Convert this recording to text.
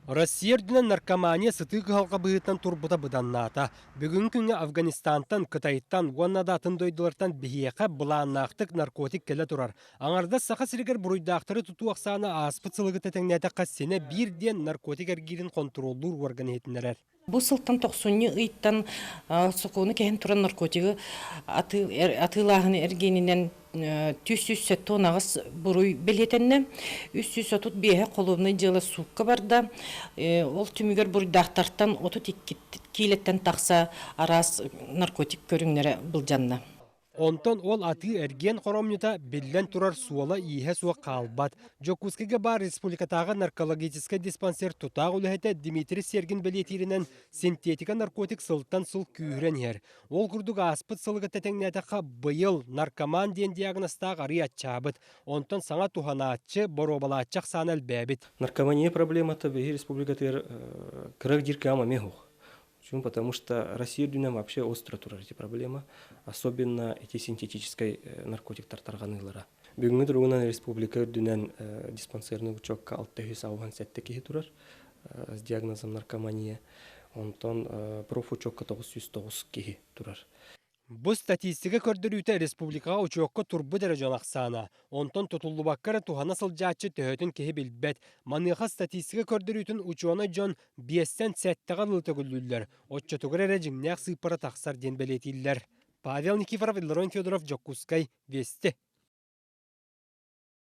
Россия үрдүнэн наркомания сытыы кыһалҕа быһыытынан турбута быданнаата. Бүгүҥҥү күҥҥэ Афганистантан, Кытайтан уонна да атын дойдулартан биһиэхэ былааннаахтык наркотик кэлэ турар. Аҥардас Саха сиригэр буруйдаахтары тутуу ахсаана ааспыт сылы кытта тэҥнээтэххэ синэ биир диэн наркотик эргиирин хонтуруоллуур уорган иһитиннэрэр. Бу сылтан тохсунньу ыйтан сокуону кэһэн туран наркотигы атыылааһыны эргиэнинэн 378 буруй бэлиэтэннэ. 335 холуобунай дьыала суукка барда. Ол түмүгэр буруйдаахтартан 32 киилэттэн тахса араас наркотик көрүҥнэрэ былдьанна. Онтон ол атыы-эргиэн хоромньута, биллэн турар, суола-ииһэ суох хаалбат. Дьокуускайга баар республикатааҕы наркологическай диспансер тутаах үлэһитэ Дмитрий Сергин бэлиэтииринэн, синтетика наркотик сылтан сыл күүһүрэн иһэр. Ол курдук ааспыт сылга тэҥнээтэххэ, быйыл наркоман диэн диагнозтаах арыый аччаабыт. Онтон саҥа туһанааччы, боруобалааччы ахсаана элбээбит. Наркомания проблемата биһи республикатыгар кыра дьиркэ ама суох. Почему? Потому что Россия үрдүнэн вообще остро турар эти проблема, особенно эти синтетическай наркотиктар тарҕаныылара. Бүгүҥҥү туругунан республика үрдүнэн диспансерный учетка 687 киһи турар с диагнозом наркомания. Онтон профучетка 909 киһи турар. Бу статистика көрдөрүүтэ республикаҕа учуокка турбут эрэ дьон ахсаана, онтон тутуллубакка эрэ туһана сылдьааччы төһөтүн киһи билбэт. Маныаха статистика көрдөрүүтүн учуонай дьон биэстэн сэттэҕэ дылы төгүллүүллэр, оччотугар эрэ дьиҥнээх сыыппара тахсар диэн бэлиэтииллэр. Павел Никифоров, Илларон Федоров, Дьокуускай, Вести.